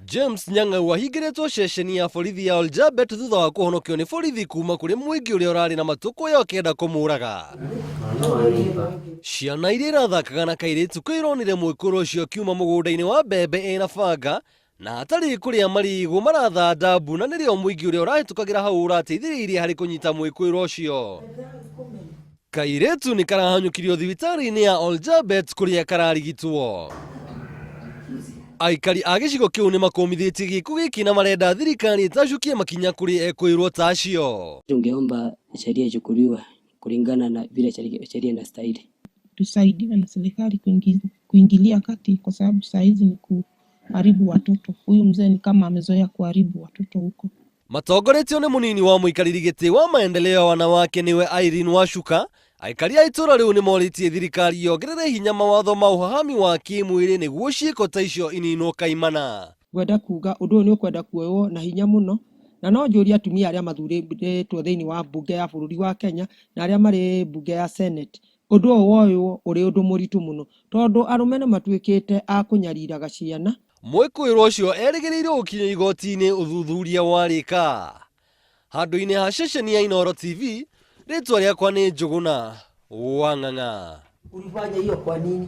James Nyang'au ahingĩrĩtwo ceceni ya borithi ya Oljabet thutha wa kũhonokio nĩ borithi kuma kũrĩ mũingĩ ũrĩa ũrarĩ na matũkũya ũkĩenda kũmũraga. Ciana iria irathakaga na kairĩtu kau ironire mwĩkũĩrwo ũcio akiuma mũgũnda-inĩ wa mbembe ĩna banga na hatarĩ kũrĩa marigũ marathanda mbu na nĩrĩo mũingĩ ũrĩa ũrahĩtũkagĩra hau ũrateithĩrĩirie harĩ kũnyita mwĩkũĩrwo ũcio. Kairĩtu nĩ karahanyũkirio thibitarĩ-inĩ ya Oljabet kũrĩa kararigitwo. Aikari a gĩcigo kĩu nĩ makũmithĩtie gĩko gĩkĩ na marenda thirikari ĩtacũkie makinya kũrĩ ekũĩrwo ta acio. Tungeomba sheria ichukuliwe kulingana na vile sheria inastahili. Tusaidiwe na serikali kuingilia kati kwa sababu saa hizi ni kuharibu watoto. Huyu mzee ni kama amezoea kuharibu watoto huko. Matongoretio nĩ mũnini wa mũikarĩri gĩtĩ wa maendeleo ya wanawake nĩwe Irene Wacuka, aikari a itũra rĩu nĩ morĩtie thirikari yongerere hinya mawatho ma ũhahami wa kĩmwĩrĩ nĩguo ciĩko ta icio ininwo kaimana. Ngwenda kuga ũndũ ũyũ nĩ ũkwenda kuoywo na hinya mũno, na no njũrie atumia arĩa mathurĩtwo thĩinĩ wa mbunge ya bũrũri wa Kenya na arĩa marĩ mbunge ya Senate, ũndũ ũyũ woywo ũrĩ ũndũ mũritũ mũno tondũ arũme nĩ matuĩkĩte a kũnyariraga ciana. Mwĩkũĩrwo ũcio erĩgĩrĩirwo gũkinyio igoti-inĩ ũthuthuria warĩka. Handũ-inĩ ha ceceni ya Inooro TV, rĩtwa rĩakwa nĩ Njũgũna wa Ng'ang'a. Ulifanya hiyo kwa nini?